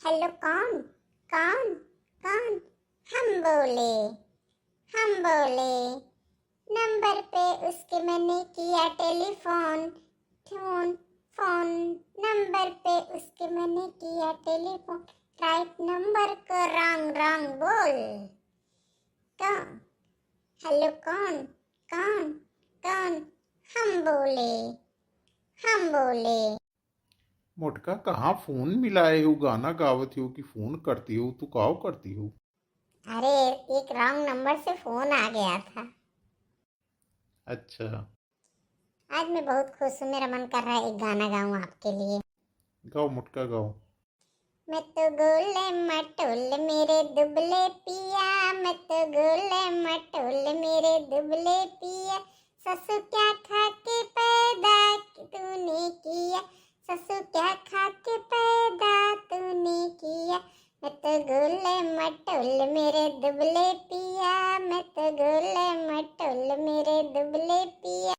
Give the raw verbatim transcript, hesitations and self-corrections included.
हेलो, कौन? कौन? कौन? हम बोले, हम बोले। नंबर पे उसके मैंने किया टेलीफोन, फोन, फोन। नंबर पे उसके मैंने किया टेलीफोन, राइट नंबर को रॉन्ग, रॉन्ग बोल। कौन? हेलो, कौन? कौन? कौन? हम बोले, हम बोले। मोटका, कहाँ फोन मिलाए हो, गाना गावत हो कि फोन करती हो, तू काव करती हो? अरे, एक रॉन्ग नंबर से फोन आ गया था। अच्छा। आज मैं बहुत खुश हूँ, मेरा मन कर रहा है एक गाना गाऊं आपके लिए। गाओ मोटका, गाओ। मैं तो गोले मटोल मेरे दुबले पिया, मैं तो गोले मटोल मेरे दुबले पिया, ससु क्या खा के पैदा तूने किया, ससु क्या खा के पैदा तूने किया। मैं तो गोले मटोल मेरे दुबले पिया, मैं तो गोले मटोल मेरे दुबले पिया।